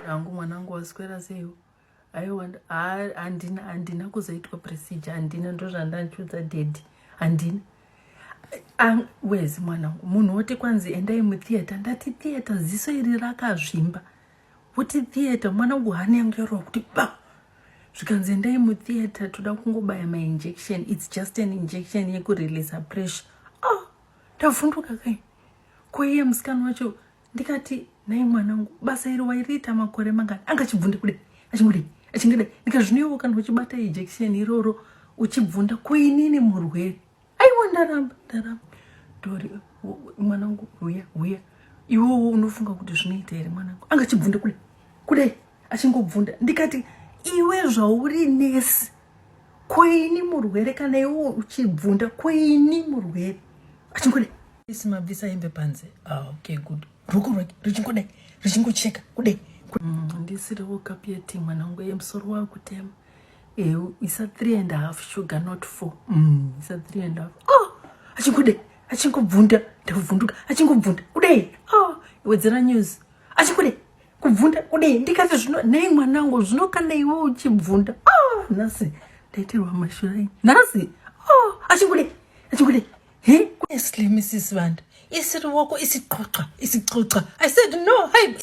Hangu mwanangu, waswera seiwo? Aiwa, handina, handina kuzoitwa procedure, handina. Ndozvandandichiudza daddy, handina wezi mwanangu. Munhu woti kwanzi endai mutheatre, ndati theatre, ziso iri rakazvimba, woti theatre. Mwanangu, hani yangu yarova kuti ba. Zvikanzi endai mutheatre, toda kungobaya mainjection, it's just an injection yekureleasa pressure. Ah, ndavhunduka kai. Koiye musikana wacho, ndikati, "Nai mwanangu, basa iri wairiita makore mangani?" Angachibvunde kudai, achingodai, achingodai. Ndikazvinoiwo kana uchibata injection iroro uchibvunda, kuinini murwere? Aiwa, ndaramba, ndaramba. Dori mwanangu, uya, uya. Iwowo unofunga kuti zvinoita here mwanangu? Angachibvunda kudai kudai, achingobvunda. Ndikati, "Iwe zvauri nesi, koini murwere? Kana iwo uchibvunda, koini murwere?" Achingodai, isi mabvisa hembe panze. Ah, okay, good. Ruoko rwake richingodai, richingocheka kudai. Ndisiriwo kapu yetii mwanangu, yemusoro wakutema. Isa 3.5 sugar, not 4. Isa 3.5. Oh, achingodai, achingobvunda. Ndakuvhunduka. Achingobvunda kudai. Oh, wedzera news. Achingodai, kubvunda kudai. Ndikati, "Zvino nei mwanangu, zvino kana iwe uchibvunda?" Oh, nhasi ndaitirwa mashurai nhasi. Oh, achingodai, achingodai. He, honestly, Mrs Vanda, isiruoko isiqoqa isicoca. I said no. Hai.